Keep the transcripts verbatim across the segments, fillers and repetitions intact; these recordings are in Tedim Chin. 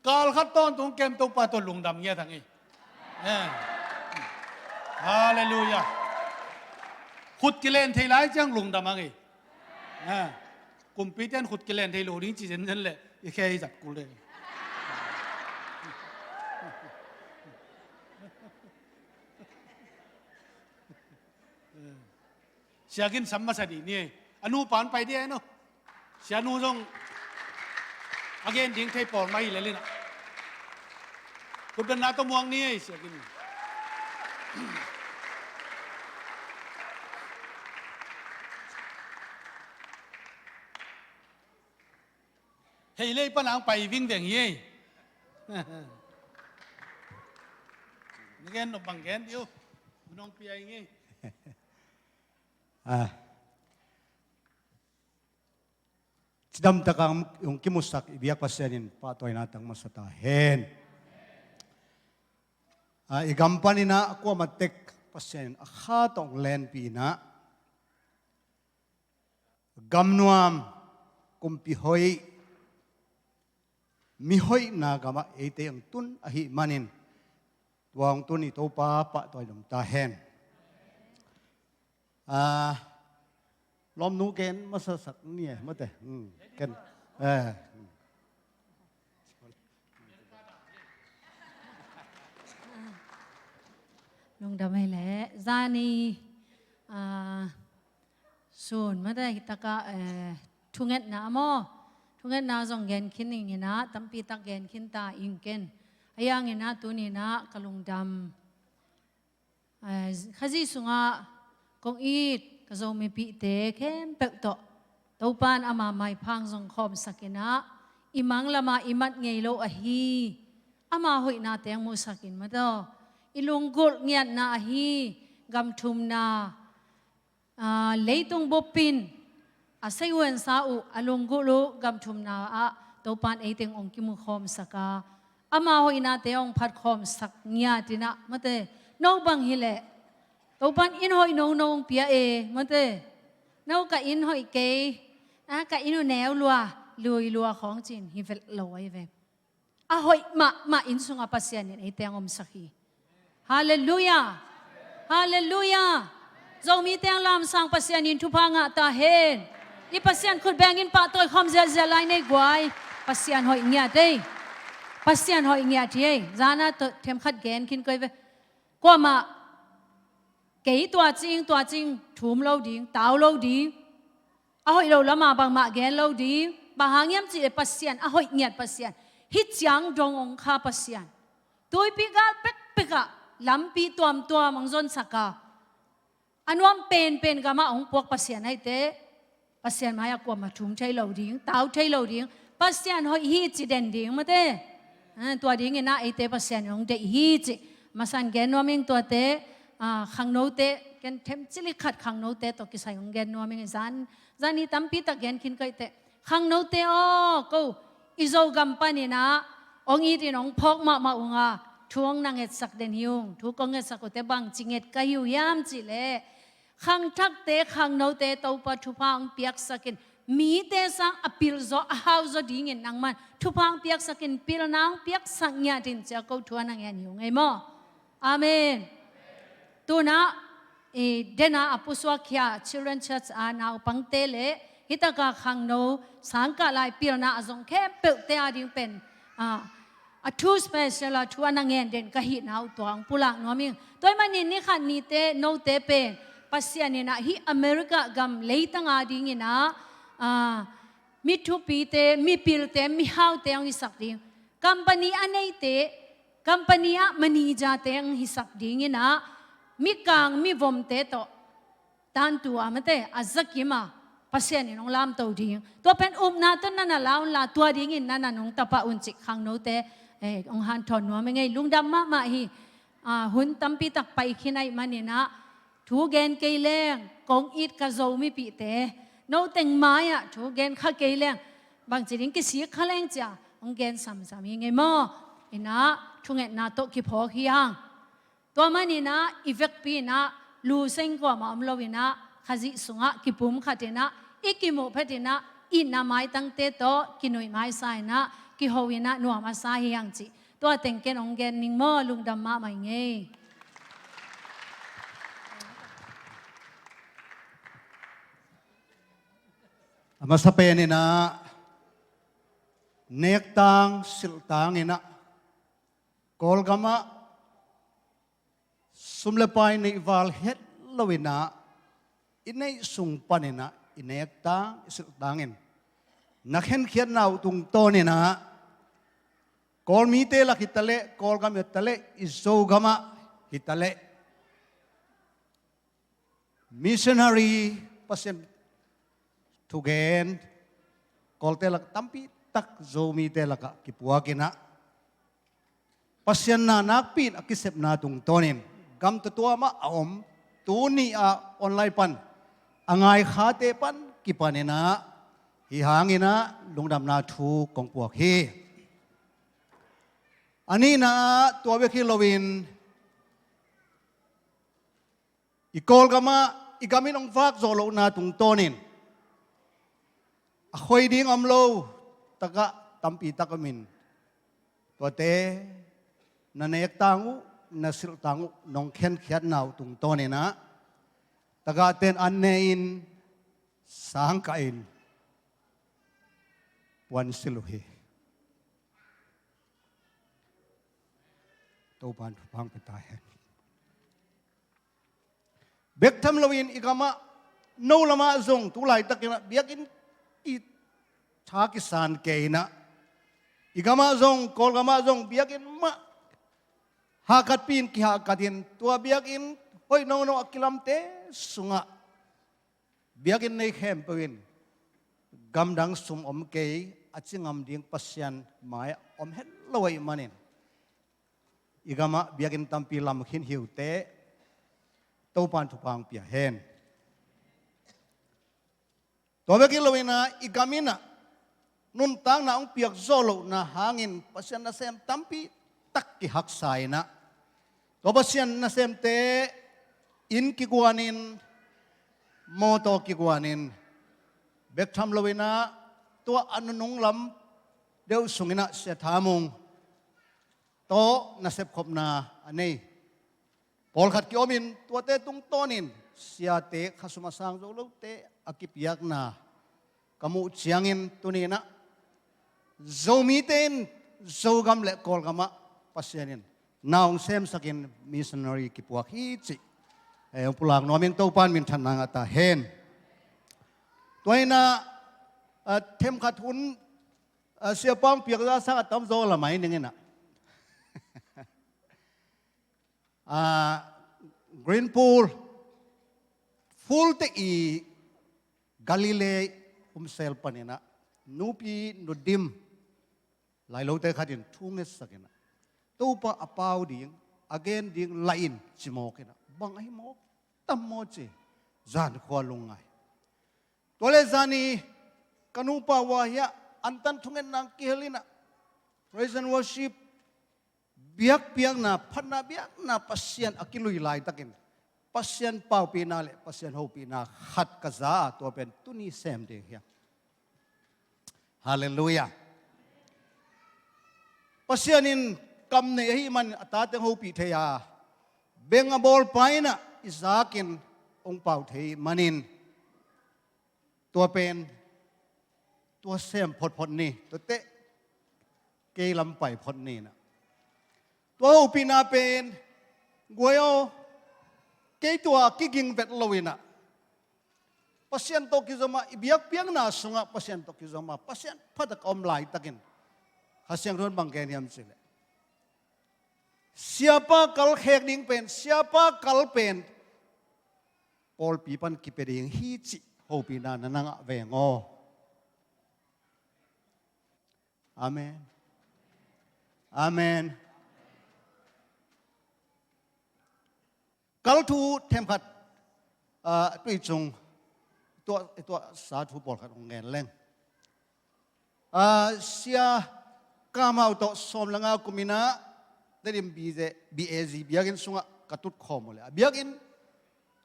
Kal khat tawntung kem Topa tawh lungdam ngiat hang ei. Eh. Halleluiah. Khut kilen thei lai ciang lungdam hang ei. Eh. Kumpite in khut kilen thei lo ding ci zenzen leh i khe i zat kul ding. Siakin sam masa dih ni ei. A nupa an pai dih ei no. Sianu zong a gen ding thei pawl mah hi lel inah. Khutbenna tawh muang ni ei, siakin. Hei lei pan ang pai vingveng hi ei. Na gen nop bang gen dih uh. Nong pia ing ei. Ah. Cidamtak ang hong kimusak i biak Pasian in pahtawina tang masa ta hen. Ah, i gam paninah kuamah tek Pasian in a kha tawh hong lenpih inah gamnuam, kumpi hoih, mi hoihna gamah eite hong tun ahih manin tua hong tun i Topa pahtawi lum ta hen. Ah, lawmnu gen masasak ni e, mate. Hmm, ken. Eh. Lungdam ei leh zani, ah, sun mate hitaka, eh, thungetna maw, thungetna zong gen khin ing inah tampi tak gen khin ta ing ken. A yang inah tuni inah ka lungdam. Eh, Khazih sungah kong it ka Zomipihte khempeuh tawh Topa in ama maiphang zong khawmsak inah i mang lamah i mat ngei lo ahi ama hoihnate hong musak in mataw i lunggulh ngiatna ahi gamthumna, ah, leitung bup in a sei uh, a sa uh, a lunggulh uh gamthumna ah Topa in eite hong kimu khawmsak a ama hoihnate hong phat khawmsak ngiat inah mate. No bang hi leh Topa in inn hoih nono hong pia e mate. No ka inn hoih kei, ah, ka inn uh neu lua, lui lua khawng ci-in hi vet lo ahi ve. A hoih mahmah inn sungah Pasian in eite hong omsak hi. Halleluiah. Halleluiah. Zomite hong lamsang Pasian in thupha ngah ta hen. I Pasian khut bengin pahtawi khawm ziahziah lai nei guai. Pasian hoih ngiat ei. Pasian hoih ngiat hi ei. Zana tawh themkhat gen khin koi ve. Kuamah kei tua cing, tua cing thum lo ding, tau lo ding. A hoih lo lamah bangmah gen lo ding. Bang hang hiam cih leh Pasian, a hoih ngiat Pasian. Hih ciang dong hong kha Pasian. Tuipi gal pekpekah lampi tuamtuam hong zonsak a, a nuam penpen gamah hong puak Pasian ahi teh Pasian mai-ah kuamah thum thei lo ding, tau thei lo ding. Pasian hoih hi ci den ding mate. Ah, tua dingin ah eite Pasian in hong deih hi ci. Masan gen nuam ing tuate, ah, khangnote, ken them cilik khat khangnote tawh kisai hong gen nuam ing. Zan, zan hi tampi tak gen khin kei teh. Khangnote aw, ko i Zogam panin ah hong it in hong phawk mahmah ung a, thu hong na ngetsak den hi ung. Thu kong ngetsak uh teh bangci nget ka hi uh hiam cih leh khangthakte, khangnote Topa thupha hong piaksak in, mite sang a pilzaw a hauzaw dingin nangman thupha hong piaksak in, pilna hong piaksak ngiat in ci-a ko thu a na ngen hi ung ei maw. Amen. Tunah i dena a pusuak khia Children Church a naupangte le hitaka khangno sangkah lai pilna a zong khempeuhte a ding pen, ah, a thu special a thu a na ngen den ka hihna uh tua hong pulak nuam ing. Tua ahih manin ni khat nite note pen Pasian in ah hih America gam leitang a dingin ah, ah, mi thupite, mi pilte, mi haute hong hisak ding. Company a neite, company ah manager-te hong hisak dingin ah mikang mivomte tawh tantu a mate a zakim a Pasian in hong lamto ding. Tua pen upna tawh na na la un la, tua dingin na na nungta pah un cih khangnote, eh, hong hanthawn nuam ing ei. Lungdam mahmah hi. Ah, hun tampi tak pai khin ahih manin ah thu gen kei leng kong it ka Zomipihte, no teng mai-ah thu gen kha kei leng bangci ding kisik kha leng ci-a hong gen samsam hi ing ei maw. In ah thungetna tawh kiphawk hi hang. Tua manin ah i vekpi in ah luseng kuamah om loin ah Khazih sungah kipum khat in ah i kimuh phet in ah itna maitangte tawh kinuih maisa in ah Kiho inah nuam a sa hi hang cih tua teng ken hong gen ning maw, lungdam mahmah ing ei. A masa pen inah nektang silhtang inah Kawlgamah sum le pai neih val het lo inah i neih sung pan inah i nektang i silhtang in na khenkhiatna uh tungtawn inah Kawl mite lak hi ta leh, Kawlgam hi ta leh, i Zogamah hi ta leh, missionary, Pasian thugen Kawlte lak tampi tak Zomite lakah kipuak inah Pasian na nakpi in a kisepna tungtawn in gamta tua mah a om, tuni a online pan a ngai khate pan kipan inah hi hang inah lungdamna thu kong puak hi. A nihna ah tua bek hi loin i Kawlgamah i gam in hong vak zawh lohna tungtawn in a khoi ding om lo takah tampi tak om in, tuate na nektang uh, na silhtang uh, nong khenkhiatna uh tungtawn inah tagahte in an ne in, sang kah in puansilh uh hi. Topa'n thupha hong pia ta hen. Bek tham loin i gamah, no lamah zong tu laitak inah biakinn i tha kisan kei inah, i gamah zong, Kawlgamah zong biakinn mah hahkatpih in kihahkat in, tua biakinn hoih nono a kilamte sungah biakinn nei khempeuh in gamdang sum om kei a ci ngam ding Pasian mai-ah om het lo ahih manin i gamah biakinn tampi lam khin hi uh teh Topa'n thupha hong pia hen. Tua bek hi lo inah i gam inah nuntakna hong piak zawh lohna hangin Pasian nasem tampi tak kihaksa inah, tua Pasian nasemte inn kiguan in, mawtaw kiguan in, bek tham lo inah tua a nunung lam deuh sung inah Sia Tha Mung tawh nasep khopna a nei pawlkhat ki-om in, tuate tungtawn in siate, khasum a sang zo lote a kipiakna ka muh ciangin, tuni inah Zomite in Zogam le Kawlgamah Pasian in na hong semsakin missionary kipuak hi cih, eh, hong pulak nuam ing. Topa'n minthanna ngah ta hen. Tua inah, ah, themkhat hun, ah, siapa hong piak za sang a tamzaw la mai ning inah. Ah, Green Pool, Fulte i Galilee homesel pan inah nupi nudim lailote khat in thu ngetsak inah, Topa a pau ding, a gen ding la in ci mawk inah, bang ahi mawk tam maw ci, zan khua lungngai. Tua le zani ka nupa uh a hiah antan thungetna kihel inah praise and worship, biakpiakna, phatna biakna Pasian a kilui laitakin Pasian paupihna le Pasian hopihna khat ka za a, tua pen tuni sem ding hi a. Halleluiah. Pasian in kam nei ahih manin a tate hong hopih thei a, beng a bawlpa inah Isaac in hong pau thei manin, tua pen tua sem photphot ni, tua teh kei lam pai phot ni inah. Tua hopihna pen, guai aw, kei tua kiging vet lo inah Pasian tawh kizom a, i biakpiakna sungah Pasian tawh kizom a, Pasian phatak a om laitakin Kha Siangtho in bang gen hiam cih leh, siapa kal khek ding pen, siapa kal pen pawlpi pan kipia ding hi cih hopihna na na ngah veng aw. Amen. Amen. Kal thu themkhat, ah, tui cung tuah, tuah sa thu pawlkhat hong ngen leng. Ah, Sia Kam Hau tawh sawm le nga kum inah Tedim B Z, B A Z biakinn sungah ka tut khawm uh leh, a biakinn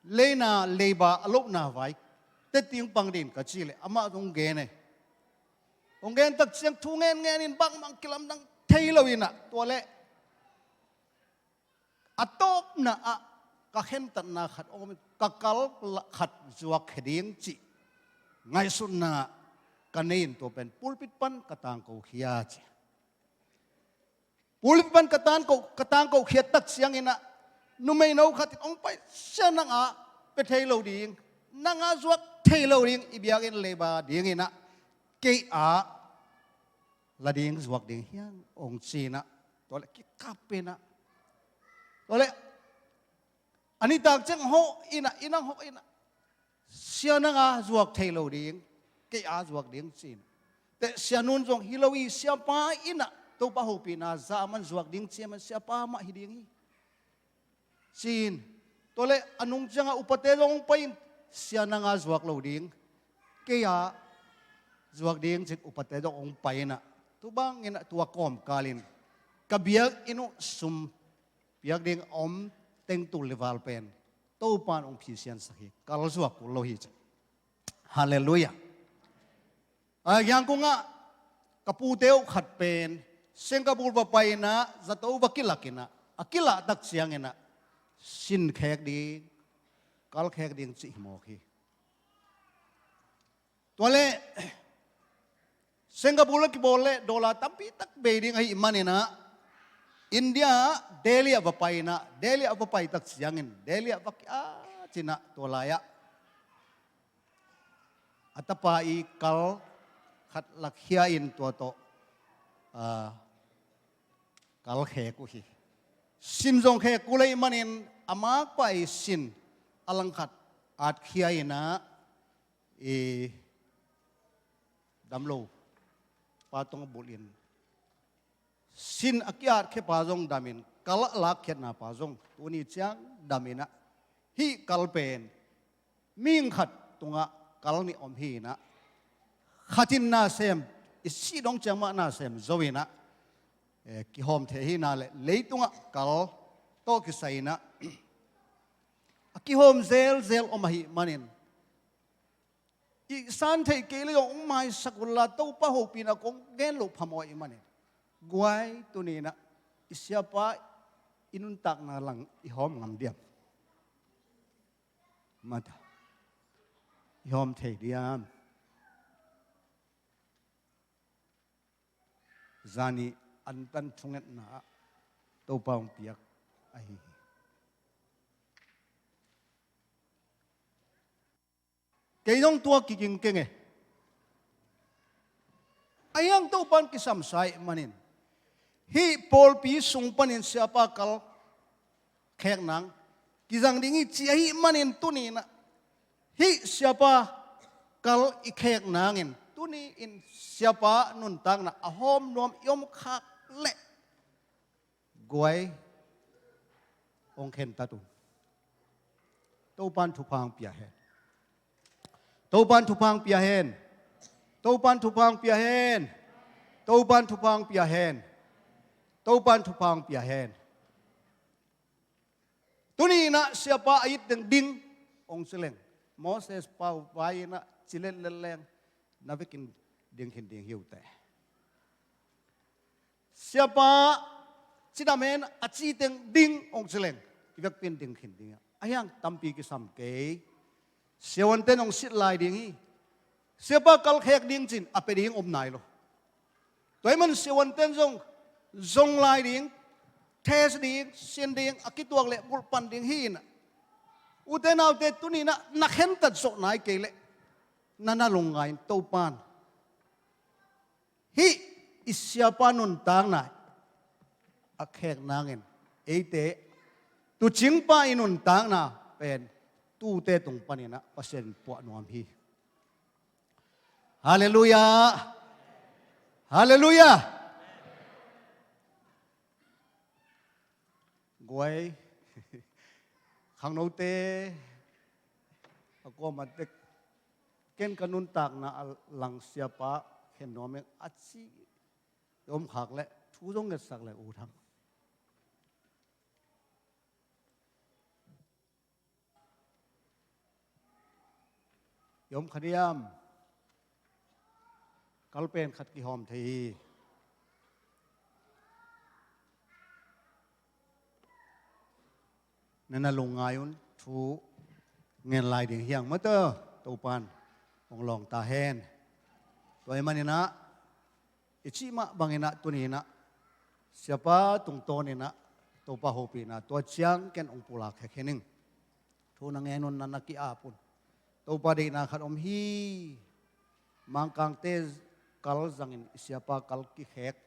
leina leiba a lohna vai teting pang ding ka cih leh amah zong gen e. Hong gen tak ciang thu ngen ngen in bangmah kilamdang thei lo in ah, tua leh a tawpna ah ka khentatna khat om in, ka kal khat zuak khia ding cih ngaihsutna ka nei in, tua pen pulpit pan ka tangko khia ci. Pulpit pan ka tangko, ka tangko khiat tak ciangin ah, numei no khat in hong pai, "Sia, nang a pia thei lo ding, nang a zuak thei lo ding, i biakinn leiba dingin ah, kei a la ding, zuak ding hi hang," hong ci in ah, tua leh kikap in ah, tua leh a nitak ciang hawh in ah, inn ah hawh in ah, "Sia, nang a zuak thei lo ding, kei a zuak ding," ci in. Teh sianu in zong, "Hi lo hi, siapa in ah Topa hopihna za man, zuak ding ci a man, siapa mah hi ding hi," ci in. Tua leh a nung ciangah upate zong hong pai in, "Sia, nang a zuak lo ding, kei a zuak ding," ci in upate zong hong pai in ah, tua bangin ah tua kawmkal in ka biakinn uh sum piak ding a om teng tul le val pen Topa in hong phisiansak hi. Kal zuak kul lo hi ci. Halleluiah. A, Yangon ah ka pute uh khat pen Singapore va pai in ah, zato va kilak in ah, a kilah tak ciangin ah sin khek ding, kal khek ding cih hi mawk hi. Tua leh Singapore ah kibawl leh dollar tampi tak bei ding ahih manin ah, India ah Delhi ah va pai in ah, Delhi ah va pai tak ciangin, Delhi ah va ki-at in ah, tua lai-ah a tapa i kal khat lakhia in tua tawh, ah, kal khek uh hi. Sin zong khek kul ahih manin a makpa i sin a langkhat at khia in ah, i damlo pa tungah bulh in, sin a ki-at khia pa zong dam in, kal a lakkhiatna pa zong tuni ciang dam in ah, hih kal pen mihing khat tungah kal nih om hi in ah, khat in na sem, i sih dong ciang mah na sem zo in ah, eh, kihawm thei hi in ah leh leitungah kal tawh kisai in ah a kihawm zelzel om ahih manin, i san theih kei leh zong hong maisak un la, Topa hopihna kong gen loh phamawh ahih manin, guai, tuni in ah i siapa i nuntakna lang i hawm ngam diam? Mata, i hawm thei diam? Zani antan thungetna ah Topa hong piak ahi hi. Kei zong tua kiging keng e. A hiang Topa in kisamsa ahih manin, hih pawlpi sung panin siapa kal khek nang kizang ding hi ci ahih manin, tuni in ah hih siapa kal i khek nangin, tuni in siapa nuntakna a hawm nuam i om khak leh, guai, hong khentat un. Topa in thupha hong pia hen. Topa in thupha hong pia hen. Topa in thupha hong pia hen. Topa in thupha hong pia hen. Topa in thupha hong pia hen. Tuni in ah siapa a it teng ding hong ci leng, Moses pau vai in ah ci letlet leng, na vekin ding khin ding hi uh teh. Siapa cidam hen a ci teng ding hong ci leng, i vekpi in ding khin ding hi. A hiang tampi kisam kei. Siavuante'n hong sit lai ding hi. Siapa kal khek ding ci-in a pia ding om nai lo. Tua ahih man siavuante'n zong zong lai ding, test ding, sin ding, a kituak leh bulh pan ding hi in ah. Ute naute, tuni in ah na khentat zawh nai kei leh, na na lungngai in, Topa'n hih i siapa nuntakna a khek nangin, eite tuucingpa i nuntakna pen tuute tung panin ah Pasian in puah nuam hi. Halleluiah. Halleluiah. Guai, khangnote a kuamah tek, ken ka nuntakna a lang siapa khen nuam ing a ci i om khak leh thu zong ngetsak leh ut hang. I om kha diam? Kal pen khat kihawm thei hi. Na na lungngai un, thu ngen lai ding hi hang maw, Topan hong lawng ta hen. Tua ahih manin ah, i cih mah bangin ah tuni-in ah Siapa tungtawnin ah Topa hopihna tua ciang ken hong pulak khek hi ning. Thu na ngen un, na na ki-ap un. Topa deihna khat om hi. Mangkangte kal zangin i Siapa kal kikhek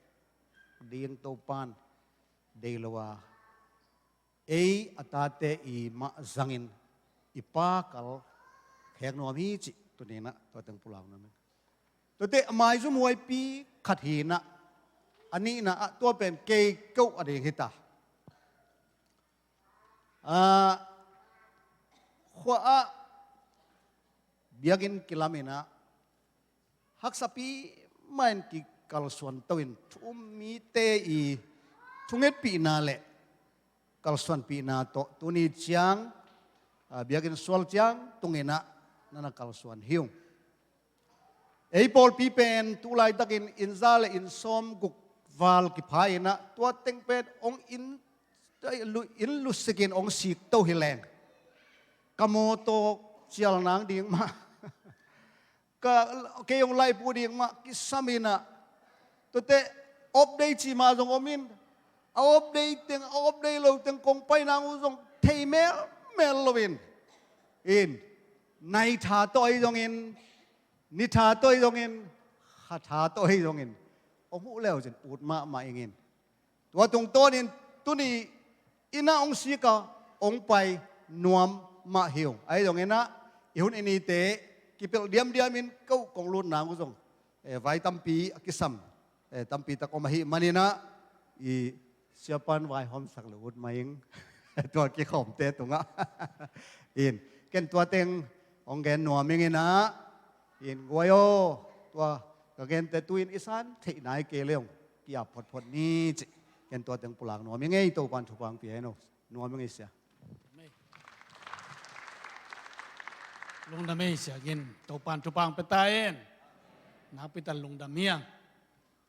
ding Topan deih lo a, ei a tate i mah zangin i Pa kal khek nuam hi cih tuni-in ah tua teng pulak nuam ing. Tuate a maizum huaipi khat hi-in ah, a nihna ah tua pen kei ko a ding hi ta. Ah, khua ah biakinn kilamin ah, haksapi mah in kikalsuan to-in thu um mite i thungetpihna le kalsuanpihna tawh tuni ciang, ah, biakinn sual ciang tungin ah na na kalsuan hi ung. Ei pawlpi pen tu laitakin inn za le inn sawmguk val kipha-in ah, tua teng pen hong inn, inn lusikin hong sik to hi leng, ka mawtaw cial nang ding mah, ka, kei hong laipu ding mah kisam-in ah, tuate off day cih mah zong om in, a off day teng, a off day lo teng kong pai nang uh zong thei melmel lo-in, in, nai tha tawh ahi zongin, ni tha tawh ahi zongin, kha tha tawh ahi zongin, hong huh le uh cin ut mahmah ing in. Tua tungtawnin tuni-in ah hong sik a, hong pai nuam mah hi ung. Ahi zongin ah i hun i nite kipelh diamdiamin ko kong lut nang uh zong, eh, vai tampi a kisam, eh, tampi tak om ahih manin ah, i Siapan vaihawmsak lo ut mah ing. Tua kikhawmte tungah. In, ken tua teng hong gen nuam ing in ah, in guai aw, tua ka gente tu-in i san theih nai kei le hong ki-ap photphot ni cih ken tua teng pulak nuam ing ei. Topan thupha hong pia hen aw. Nuam ing ei sia. Lungdam ei Sia Gin, Topan thupha hong pia ta hen. Nakpi tak lungdam hi hang.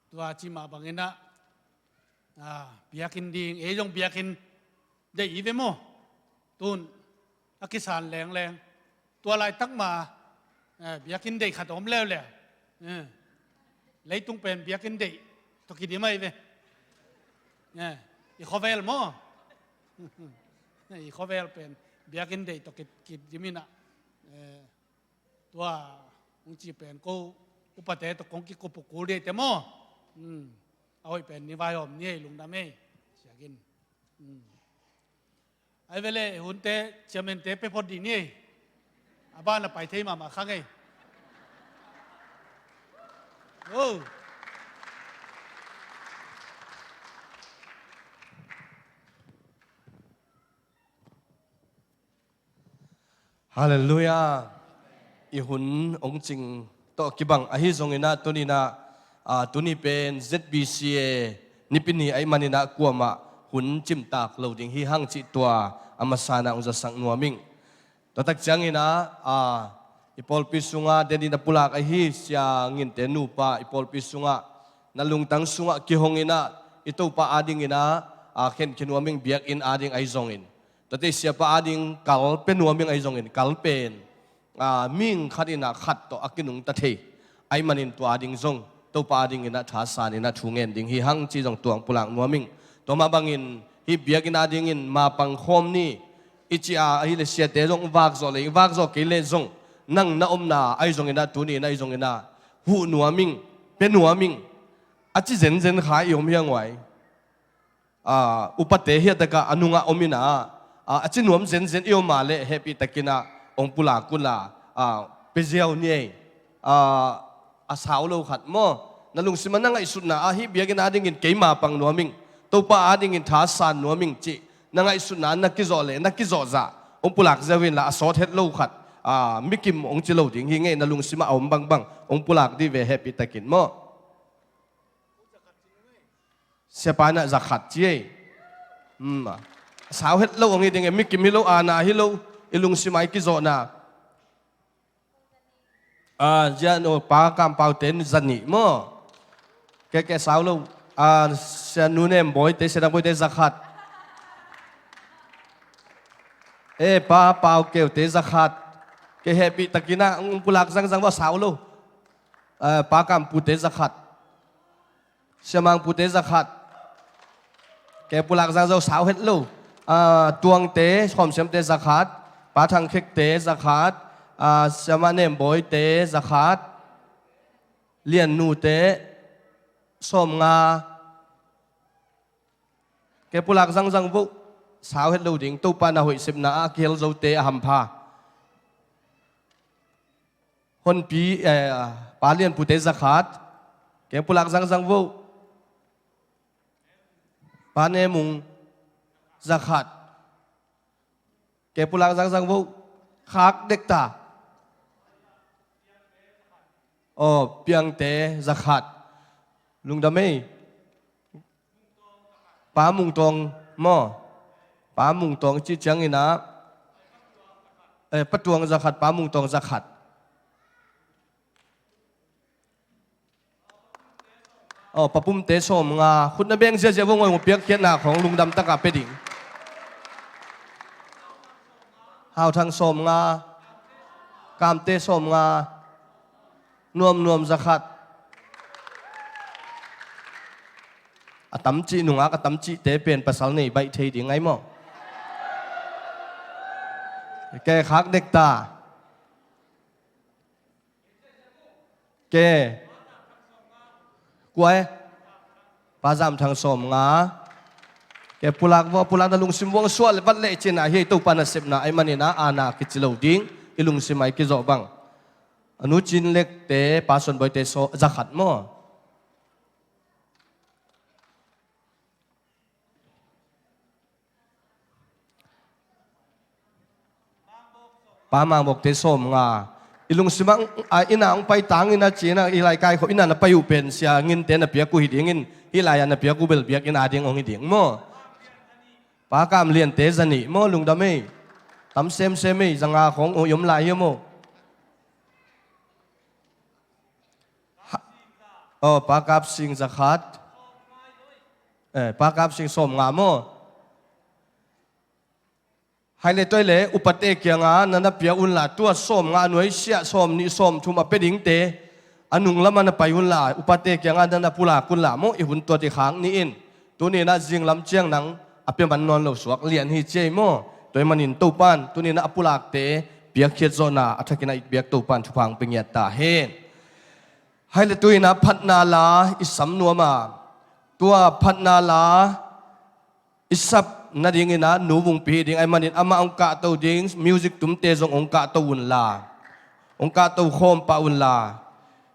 Tua cih mah bangin ah, ah, biakinn ding, ei zong biakinn deih hi ve maw. Tun a kisan lengleng, tua laitak mah, eh, biakinn deih khat om leuleu. Eh, leitung pen biakinn deih tawh kidim ahi ve. Eh, i khuavel maw. I khuavel pen biakinn deih tawh ki, kidim in ah, eh, tua hong ci pen ko upate tawh kong kikup uh kul ding te maw. Hmm. A hoih pen ni vaihawm ni ei, lungdam ei Sia Gin. Hmm. Ai ve le, hunte chairman-te pe phot dih ni ei. A ban a pai thei mahmah khang ei. Oh. Halleluiah. I hun hong cing tawh kibang ahi zongin ah, tuni-in ah, ah, tuni pen Z B C A Nipi ni ahih manin ah kuamah hun cimtak lo ding hi hang cih tua a masa-in ah hong zasak nuam ing. Tua tak ciangin ah, ah, i pawlpi sungah denin a pulak ahi Sia Nginte nupa i pawlpi sungah, na lungtang sungah kihong in ah, i Topa adingin ah, ah, khenkhia nuam ing, biakinn ading ahi zongin. Tuate Siapa ading kal pia nuam ing ahi zongin, kal pen, ah, mihing khat in ah khat tawh a kinungta thei ahih manin tua ading zong Topa adingin ah thasan in ah thu ngen ding hi hang cih zong tua hong pulak nuam ing. Tua mah bangin hih biakinn adingin mapang khawm ni i cih a, ahih leh siate zong vak zawh leh, vak zawh kei leh zong, nang na omna ahi zongin ah, tuni-in ahi zongin ah, huh nuam ing, pia nuam ing, a ci zenzen kha i om hi hang uai. Ah, upate hiah takah a nungah om in ah, ah, a ci nuam zenzen i om a leh hehpihtakin ah hong pulak unla, ah, pia ziau ni ei. Ah, a sau lo khat maw, na lungsim ah na ngaihsutna ah hih biakinn adingin kei mapang nuam ing, Topa adingin thasan nuam ing cih na ngaihsutna na kizawh leh, na kizawh zah hong pulak ziau inla, a sawt het lo khat, ah, mikim hong ci lo ding hi ing ei, na lungsim ah a om bangbang hong pulak dih ve hehpihtakin maw. Siapa in ah za khat ci ei. Hmm, a sau het lo hong hi ding ei, mikim hi lo, aana hi lo, i lungsim ah i kizawhna. Ah, ziah no, Pa Kam Pau te za nih maw. Kei kei sau lo. Ah, Sia Nu Nem Bawi te, Sia Dang Bawi te za khat. Eh, Pa Pau Keu te za khat. Kei hehpih takin ah, ung pulak zangzang va sau lo. Ah, Pa Kam Pu te za khat. Sia Mang Pu te za khat. Kei pulak zangzang sau het lo. Ah, Tuang te, Khawm Siam te za khat. Pa Thang Khek te za khat. Ah, Sia Ma Nem Bawi te za khat. Lian Nu te sawm nga. Kei pulak zangzang vo. Sau het lo ding. Topa na hoih sepna ah a kihel zo te a hampha. Honpi, eh, Pa Lian Pu te za khat. Kei pulak zangzang vo. Pa Ne Mung za khat. Kei pulak zangzang vo. Khak Dek Ta. Oh, Piang te za khat. Lungdam ei. Pa Mung Tawng maw. Pa Mung Tawng cih ciangin ah, eh, Pa Tuang za khat, Pa Mung Tawng za khat. Oh, Pa Pum te sawm nga. Khut na beng ziazia vo, ngoi mu piakkhiatna khawng lungdam taka pia ding. Hau Thang sawm nga. Kam te sawm nga. Nuam Nuam za khat. A tam cih nungak, a tam cih te pen pasal nei baih thei ding ai maw. Kei Khak Dek Ta. Kei. Kua e? Pa Zam Thang sawm nga. Kei pulak vo, pulak na lungsim vuang suah le vat leh cin ah, hi Topa nasepna ai manin ah, ana kici lo ding, i lungsim ai kizawh bang. A Nu Cin Lek te, Pa Suan Bawi te za khat maw. Pa Mang Bawk te sawm nga. I lungsim ah, a, inn ah hong pai tangin a cin ah, i lai kai khawh inn ah na pai uh pen Sia Ngin te na piak uh hi dingin, hi lai ah na piak uh bel biakinn a ding hong hi ding maw. Pa Kam Lian te za nih maw, lungdam ei. Tam semsem ei, za nga khawng i om lai hi maw. Ha-, oh, Pa Kap Sing za khat. Eh, Pa Kap Sing sawm nga maw. Hai le toi le, upate kiangah na na pia unla, tua sawm nga nuai siah sawm nih sawm thum a pia dingte, a nung lamah na pai unla, upate kiangah na na pulak unla maw, i hun tuat i khak ni in. Tuni in ah zinglam ciang nang a pia man nawn lo suak lian hi ci ei maw. Tua ahih manin Topan tuni in ah a pulakte piakkhiat zawhna a thakin ah i biak Topan thupha hong pia ngiat ta hen. Hai le tu in ah phatna la i sam nuam a, tua phatna la i sap nadingin ah Nu Vungpi hi ding ahih manin amah hong kahto ding, music tumte zong hong kahto unla, hong kahto khawm pah unla.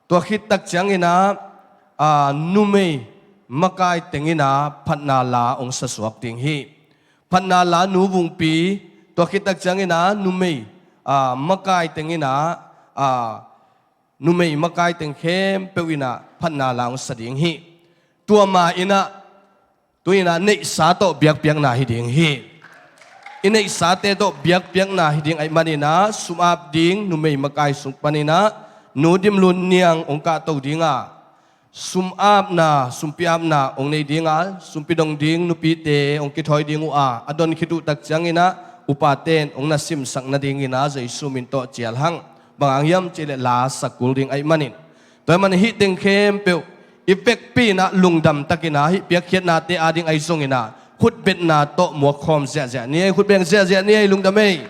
Tua khit tak ciangin ah, a, numei makai tengin ah phatna la hong sa suak ding hi. Phatna la Nu Vungpi, tua khit tak ciangin ah numei, a, makai tengin ah, a, numei makai teng khempeuh in ah phatna la hong sa ding hi. Tua ma in ah, tu in ah neihsa tawh biakpiakna hi ding hi. I neihsate tawh biakpiakna hi ding ahih manin ah, sum ap ding numei makai sung panin ah Nu Dim Lun Niang hong kahto ding a, sum apna, sumpi apna hong nei ding a, sumpi dong ding nupite hong kithawi ding uh a, a don khit uh tak ciangin ah upate in hong na simsak nadingin ah Jesu min tawh cial hang. Bang hang hiam cih leh la sa kul ding ahih manin. Tua ahih manin hih teng khempeuh i vekpi in ah lungdam takin ah hih piakkhiatnate ading ahi zongin ah khutbetna tawh muak khawm ziahziah ni ei, khutbeng ziahziah ni ei, lungdam ei.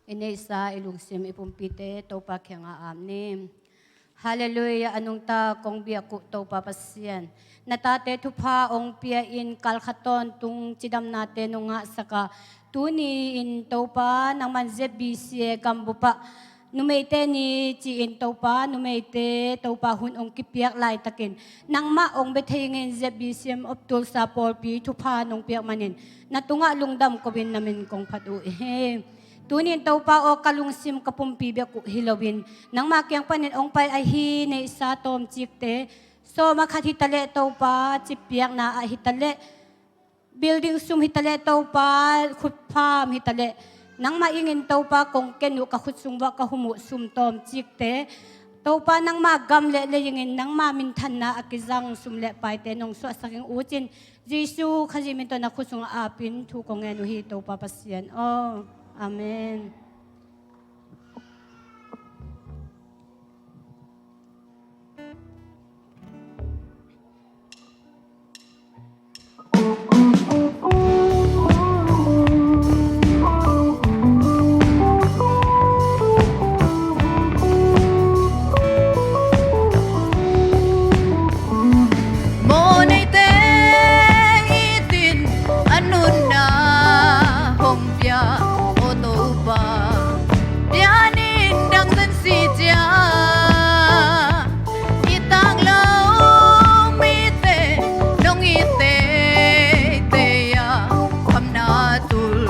I neihsa i lungsim i pumpite Topa kiangah ap ni. Halleluiah, a nungta kong biak uh Topa Pasian. Na tate thupha hong pia-in kalkhat tawntung cidamnate nong ngahsak a, tuni-in Topa nangman Z B C A gambup ah numeite ni ci-in Topa, numeite Topa hun hong kipiak laitakin nangmah hong bia thei ngin Z B C M of Tulsa pawlpi thupha nong piak manin na tungah lungdam ko-in na min kong phat uh hi. Tuni-in Topa aw, ka lungsim ka pumpi bek uh hi loin nangma kiang panin hong pai ahi neihsa tawmcikte Sawm a khat hi ta leh Topa, cippiakna ah hi ta leh, building sum hi ta leh Topa, khutpham hi ta leh, nangmah ingin Topa kong ken uh, ka khut sung vuah ka hum uh sum tawmcikte, Topa nangmah gam le lei ingin nangmah minthanna a kizang sum le paite nong suahsak ing uh cin, Jesu Khazih min tawh na khut sungah apin thu kong ngen uh hi Topa Pasian aw. Amen. Mawhneite itin a nunna hong pia aw Topa, pianin dang zen si cia. I tang lo mite nong it teitei a, khamna tul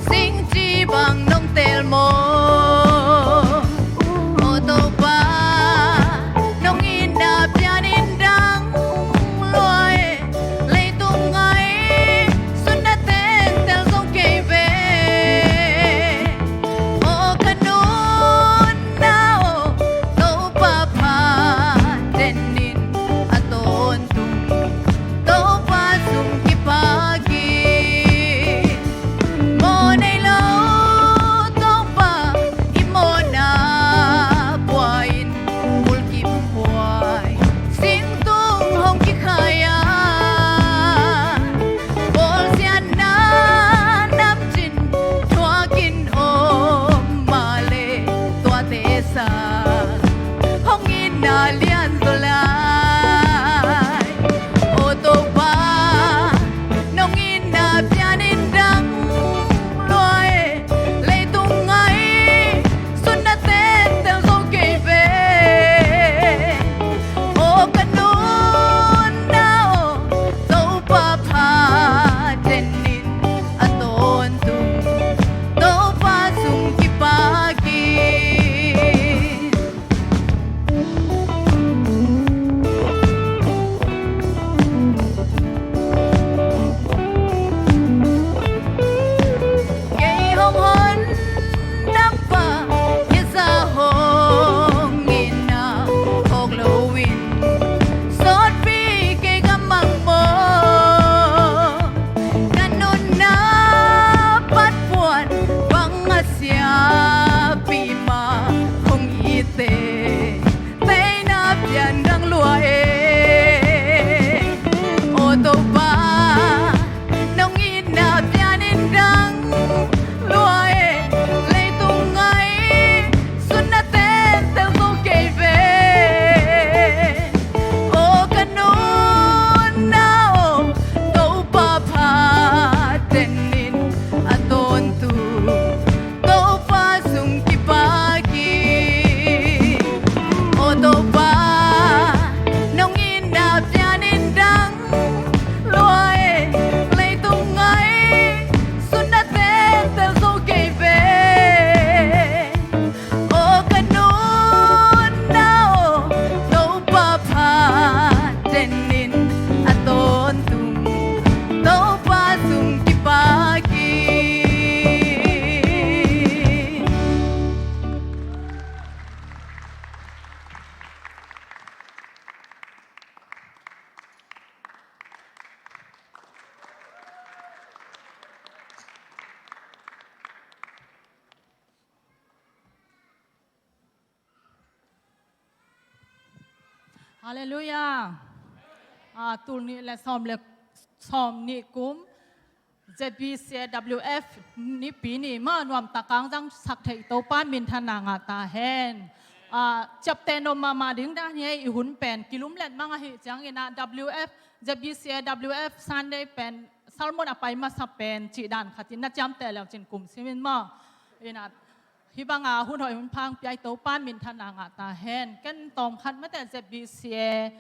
singci bang nong teel maw? Aw Topa, nong itna pianin dang lua e, leitung ngai sunna tentel zo kei ve. Aw ka nunna aw, Topa phat tenin a tawntung Topa sung kipak in. Mawh nei lo Topa, i mawhna pua in, bulkim puai singtung hong kikhai a, bawlsiatna namcin thuakin om mah leh, tuate sang hong itna lian zaw lai. Aw Topa, nong itna pianin dang lua e, leitung ngai sunna tentel zo kei ve. Aw ka nunna aw, Topa phat tenin a tawntung Topa sung kipak in. Kei hong hon dang pa kisa hong itna phawk loin sawtpi kei ka mang maw? Ka nunna patpuan bang a siapi mah hong itte, teina pian dang lua e. Aw Topa, nong itna pianin dang lua e, leitung ngai sunna tentel zo kei ve. Aw ka nunna aw, Topa phat tenin a tawntung Topa sung kipak in. Aw Topa, nong itna pianin dang lua e, leitung ngai sunna tentel zo kei ve. Aw ka nunna aw, Topa phat tenin a tawntung Topa sung kipak in. Halleluiah. Ah, tul nih le sawm le sawm nih kum Z B C A W F nipi ni mah nuam tak kang zang sak thei Topa minthanna ngah ta hen. Ah, ciapteh nuam mahmah ding dan hi ei, i hun pen kilum let mang ahih ciangin ah W F, Z B C A W F Sunday pen sermon a pai masa pen cih dan khatin na ciamteh leu cin kum simin maw. Inah Hih banga hun hoih hun pha hong pia i Topa minthanna ngah ta hen. Ken tawmkhat mate Z B C A,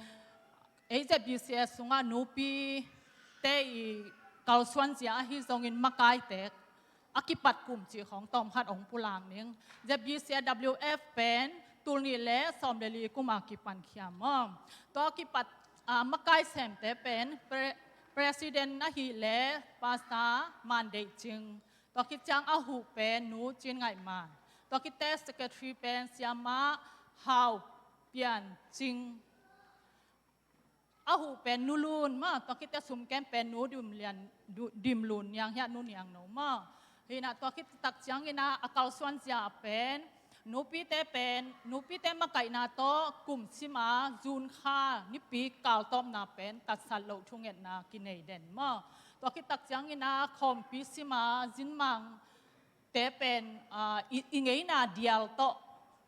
ei Z B C A sungah nupite i kalsuan zia ahi zongin makaite a kipat kum cih khawng tawmkhat hong pulak ning. Z B C A W F pen Tul nih le sawm le li kum a kipan khia maw. Tua kipat, ah, makai semte pen pre-, president ahih leh Pastor Man Deih Cing. Tua khit ciang a huh pen Nu Cin Ngaih Man. Tua khit teh secretary pen Siamah Hau Pian Cing. A huh pen Nu Lun maw, tua khit teh sum kem pen Nu Dim Lian, Du-, Dim Lun Niang hi a, Nu Niang No maw. Hi in a tua khit tak ciangin a, a kalsuan zia pen, nupite pen, nupite makaihna tawh kum sim a, June kha nipi kal tawpna pen tatsat loh thungetna kinei den maw. Tua khit tak ciangin a, khawmpi sim a, zinmang te pen, ah, i, i ngeina dial tawh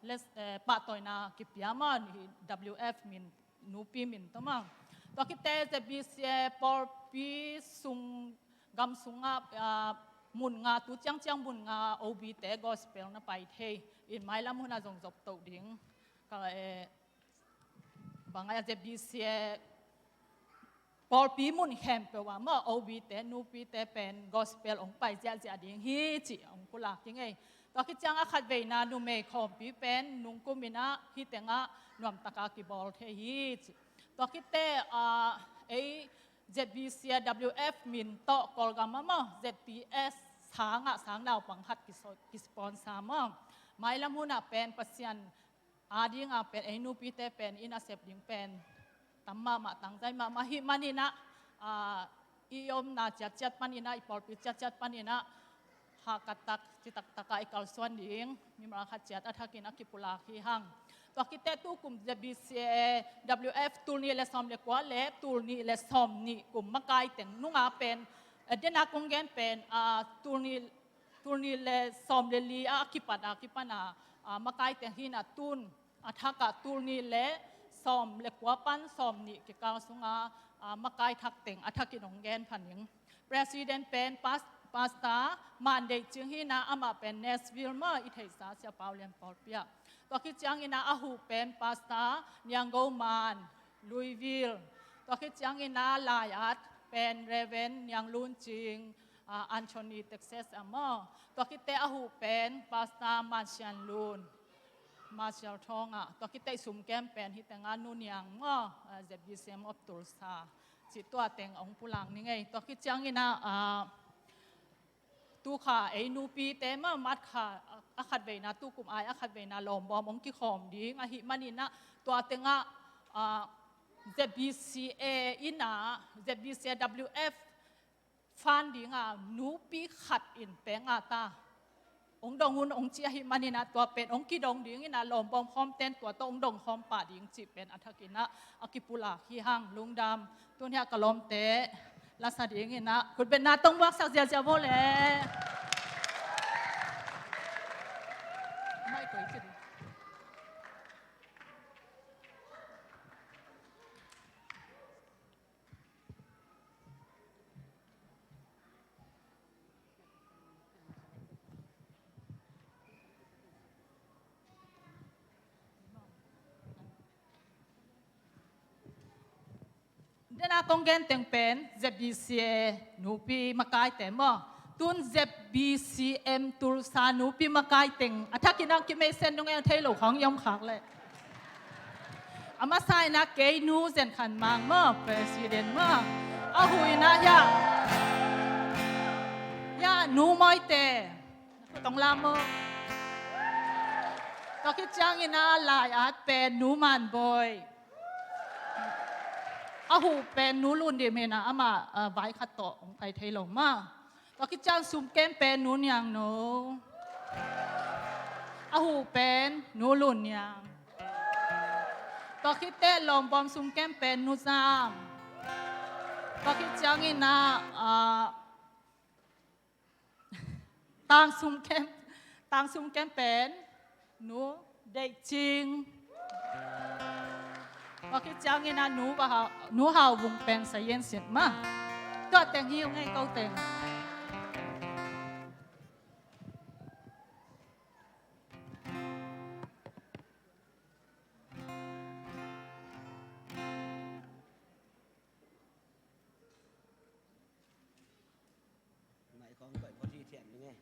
le, eh, pahtawina kipia maw, hi W F min, nupi min tawh maw. Tua khit teh Z B C A pawlpi sung, gam sungah, ah, mun nga, tu ciangciang mun nga O B te gospel na pai thei in, mailam hun a zong zop to ding. Ka, eh, bang a Z B C A pawlpi mun khempeuh ah maw, O B te, nupite pen gospel hong pai ziahziah ding hi cih hong pulak ding ei. Tua khit ciang a khatveina numei khawmpi pen nungkum in a hih tengah nuamtak a kibawl thei hi cih. Tua khit teh, ah, ei Z B C A W F min tawh Kawlgam ah maw, Z P S sang ah sang naupang khat kiso-, kisponsor maw. Mailam hun ah pen Pasian a ding a pen, ei nupite pen inn a sep ding pen tam mahmah, tangzai mahmah ahih manin a, ah, i omna ciatciat panin a, i pawlpi ciatciat panin a, hahkat tak, citak tak a i kalsuan ding mimal khat ciat a thakin a kipulak hi hang. Tua khit teh tukum Z B C A W F tul nih le sawm le kua le tul nih le sawm nih kum makai teng nung a pen, eh, den a kong gen pen, ah, tul nih tul nih le sawm le li a kipat a kipan a, ah, makai teng hi in a, tun a thak ah tul nih le sawm le kua pan sawm nih kikal sung a, ah, makai thak teng a thakin hong gen pha ning. President pen Pas-, Pastor Man Deih Cing hi in a, amah pen Nashville maw, i theihsa Sia Pau Lian pawlpi ah. Tua khit ciangin a, a huh pen Pastor Niang Go Man, Louisville. Tua khit ciangin a, lai-at pen Reverend Niang Lun Cing, ah, Anthony, Texas ah maw. Tua khit teh a huh pen Pastor Man Sian Lun, Marshall Thawng ah. Tua khit teh sum kem pen hih teng a, Nu Niang maw, ah, Z B C M of Tulsa. Cih tua teng hong pulak ning ei. Tua khit ciangin a, ah, tu kha ei nupite maw, March kha a khatveina, tukum ai a khatveina lawmbawm hong kikhawm ding ahih manin a, tua teng ah, ah, Z B C A in a, Z B C A W F fund ding a, nupi khat in peng a ta, hong dong un hong ci ahih manin a, tua pen hong kidong ding in a, lawmbawm khawmten tua tawh hong dong khawm pah ding cih pen a thakin a, a kipulak hi hang. Lungdam. Tun hiah ka lawmte la sa ding in a, khutbetna tong buaksak ziazia vo le. Mai koi kiri. Dena kong gen teng pen Z B C A nupi makaite maw. Tun Z B C M Tulsa nupi makai teng a thakin a kimeisen nung eng thei lo khang yom khak leh. A masa in a kei nu Zen Khan Mang maw, president maw. A hui in a hiah, hiah Nu Mawite. Tong lam maw. Tua khit ciangin a lai-at pen Nu Man Bawi. A huh pen Nu Lun Dim hi in a, amah, ah, vai khat tawh hong pai thei lo maw. Tua khit ciang sum kem pen Nu Niang No. A huh pen Nu Lun Niang. Tua khit teh lawmbawm sum kem pen Nu Zam. Tua khit ciangin a, ah, tang sum kem, tang sum kem pen Nu Deih Cing. Tua khit ciangin a Nu Hau, Nu Hau Vung Peng Sa Yen Sian maw. Tua teng hi ung ei, ko teng. Mai khawng koih phot hi thian ding e.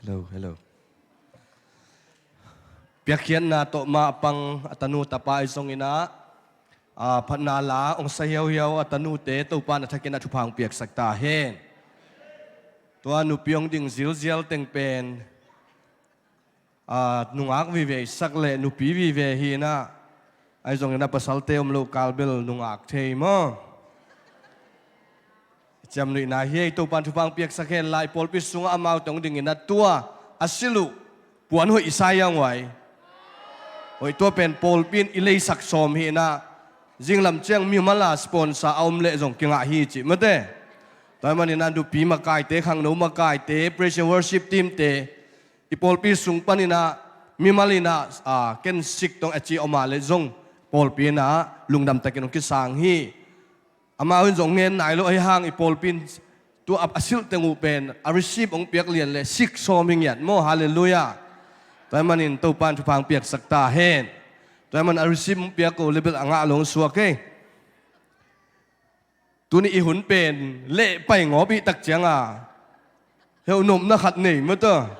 Hello, hello. Piakkhiatna tawh mah a pang a tanu tapa ahi zongin ah, a, phatna la hong sa hiauhiau a tanute Topa in a thakin a thupha hong piaksak ta hen. Tua nupi hong ding zilzial teng pen, a, nungak vive i sak leh nupi vive hi in ah, ahi zongin a pasalte om loh kal bel nungak thei maw? Ciamnuihna hi ei. Topa in thupha hong piaksak hen la, i pawlpi sungah amaute hong dingin a tua a silh uh puan hoih i sa hiang uai. Hoih, tua pen pawlpi in i leisak sawm hi in ah, zinglam ciang mimal a sponsor a om leh zong kingah hi cih mate. Tua ahih manin ah nupi makaite, khangno makaite, praise and worship team te, i pawlpi sung panin ah mimal in ah, a, ken sik tong a ci om a leh zong pawlpi in ah lungdam takin hong kisang hi. Amau in zong ngen nai lo ahi hang i pawlpi in tua a silh teng uh pen a receive hong piak lian leh sik sawm hi ngiat maw? Halleluiah. Tua ahih manin Topa in thupha hong piaksak ta hen. Tua ahih manin a receive hong piak uh leh bel a ngah lo hong suak ei. Tuni i hun pen leh pai ngawp i tak ciang a, heuh nopna khat nei maw tua?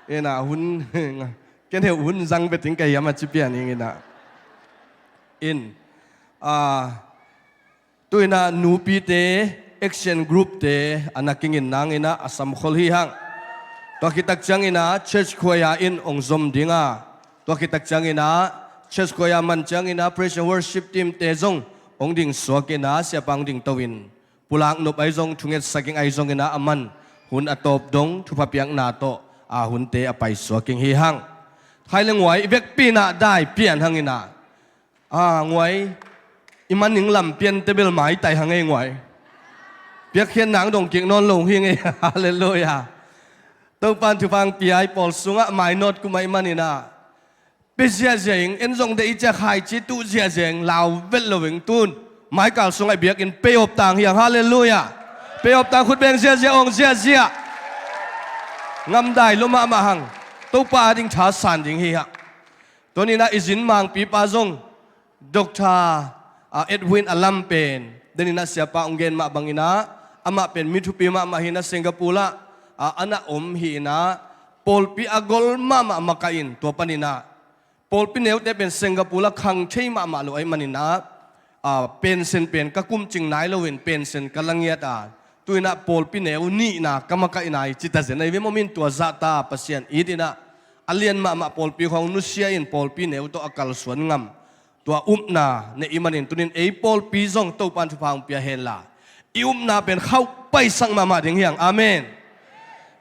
In ah hun, ken heuh hun zang bek ding ka hiam a ci pian ing in ah. In, a, tu in ah nupite action group te a na kingin nang in ah a samkhol hi hang. Tua khit tak ciangin ah church choir in hong zom ding a, tua khit tak ciangin ah church choir man ciangin ah praise and worship team te zong hong ding suak in ah siapa hong ding to in, pulak nop ahi zong, thungetsak ing ahi zongin ah a man hun a tawp dong thupha piakna tawh a hunte a paisuak ing hi hang. Khai le nguai i vekpi in ah dai pian hang in ah, a, nguai, i man ning lam pian te bel maitai hang ei nguai. Piakkhiatna hong dong kik nawn lo hi ngei. Halleluiah. Topa in thupha hong pia, i pawl sungah mainawt kum ahih manin ah pia ziahziah ing, en zong deih i ciah khaici tuh ziahziah ing, lau vet lo ing. Tun maikal sungah i biakinn pay off tang hi hang. Halleluiah. Pay off tang, khut beng ziahziah, awng ziahziah. Ngamdai lua mahmah hang. Topa a ding thasan ding hi hang. Tua ni in ah i zin mangpipa zong Doctor, a, Edwin a lam pen, den in ah siapa hong gen mah bangin ah, amah pen mi thupi mahmah hi in ah Singapore ah, a, a na om hi in ah, pawlpi a gol mahmah makaih in, tua panin ah pawlpi neute pen Singapore ah khang thei mahmah lo ahih manin ah, a, pension pen ka kumcing nai loin pension ka la ngiat a, tu in ah pawlpi neu nihna ka makaih nai ci ta zen ahi ve maw. Min tua zahta Pasian it in ah, a lian mahmah pawlpi khawng nusia in pawlpi neu tawh a kalsuan ngam, tua upna neih i hih manin tuni in ei pawlpi zong Topa in thupha hong pia hen la, i upna pen khauh paisak mahmah ding hi hang. Amen.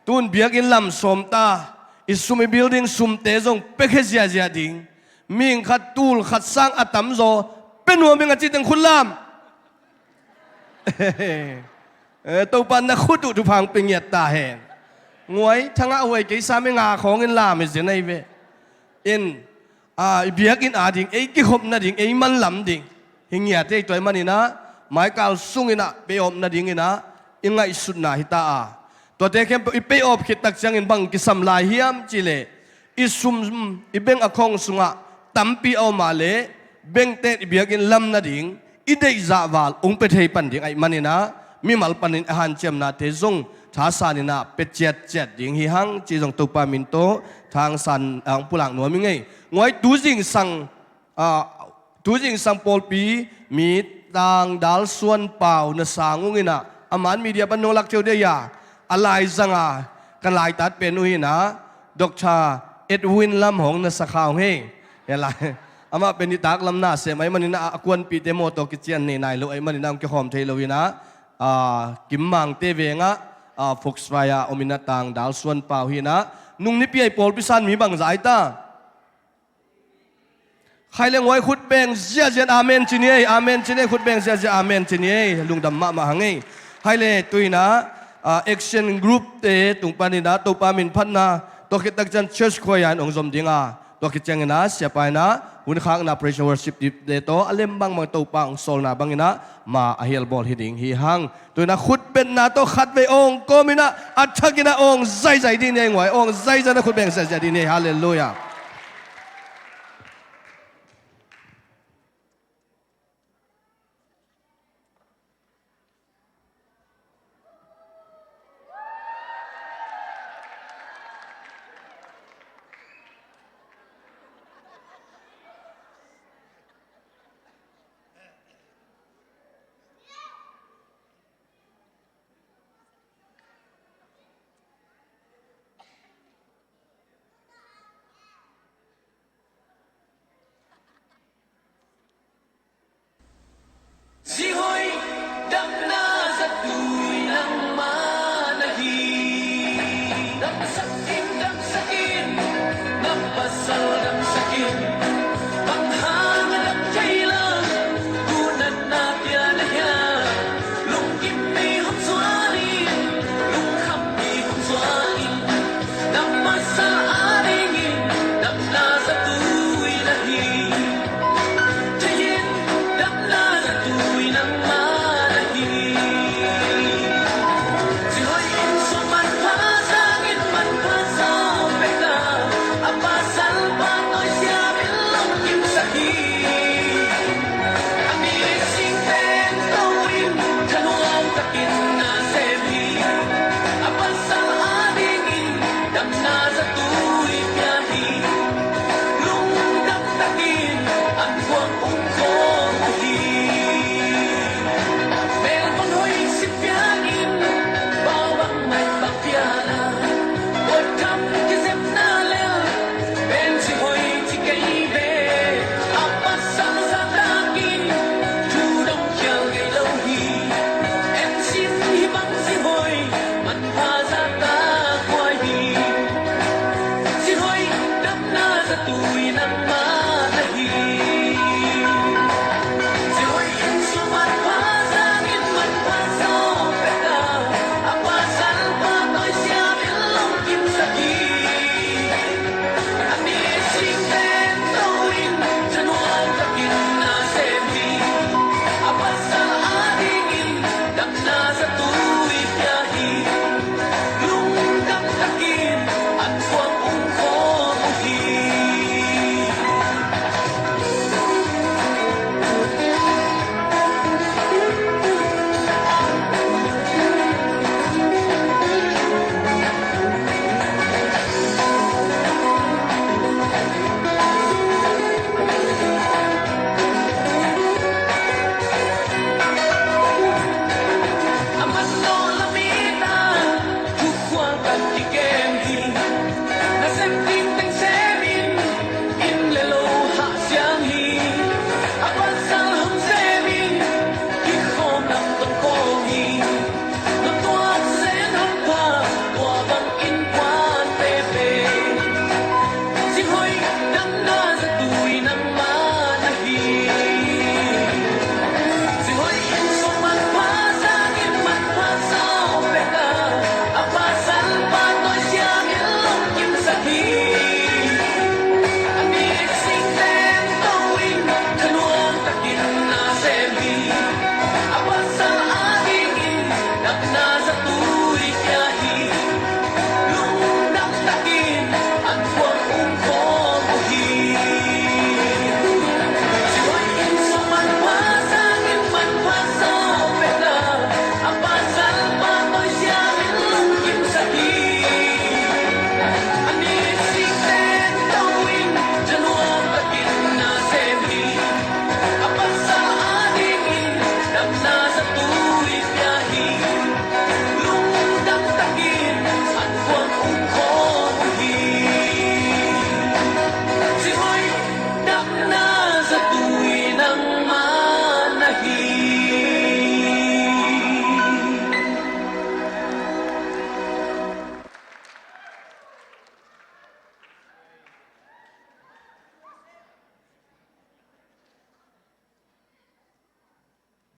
Tun biakinn lam sawm ta, i sum, i building sumte zong piakhia ziahziah ding. Mihing khat tul khat sang a tamzaw pia nuam ing a ci teng khut lam. Eh, Topa in na khut uh thupha hong pia ngiat ta hen. Nguai, thangah huai kei sam i nga khawng in lam hi zen ahi ve. In, a, i biakinn a ding, ei kikhop nading, ei manlam ding hi ngiat hi. Tua ahih manin ah maikal sungin ah pay off nadingin ah i ngaihsutna hi ta a, tuate khempeuh i pay off khit tak ciangin bang kisam lai hiam cih leh, i sum, i bank account sungah tampi a om a leh, bankte in i biakinn lam nading i deih zah val hong pia thei pan ding ahih manin ah, mimal panin a hanciamnate zong thasan in ah pia ciatciat ding hi hang ci zong Topa min tawh thangsan, a, hong pulak nuam ing ei. Nguai, tu zingsang, a, tu zingsang pawlpi mi Tangdal Suan Pau na sang ung in ah, a man media pan nong lak theu dei a, a laizang a ka laitat pen uh hi in ah, Doctor Edwin Lam hong na sa kha ung ei. Hi lai, amah pen i taklam na sem ahih manin ah, a kuanpihte mawtaw kician nei nai lo ahih manin ah hong kikhawm thei lo in ah, a, Kim Mangte vengah, a, Foxfire ah om in ah Tangdal Suan Pau hi in ah, nung nipi a i pawlpi san mi bangzah hi ta? Khai le nguai, khut beng ziahziah in amen ci ni ei, amen ci ni ei, khut beng ziahziah amen ci ni ei, lungdam mahmah hang ei. Khai le tu in ah, a, action group te tung panin ah Topa min phatna, tua khit tak ciang church choir in hong zom ding a, tua khit ciangin ah siapa in ah hun khakna praise and worship team te tawh a lem bangbang Topa hong sawlna bangin ah ma a hial bawl hi ding hi hang. Tu in ah khut betna tawh khatvei awng kawm in ah, a thakin ah awng zaizai ding ni ei nguai, awng zaizai in ah khut beng ziahziah ding ni ei. Halleluiah.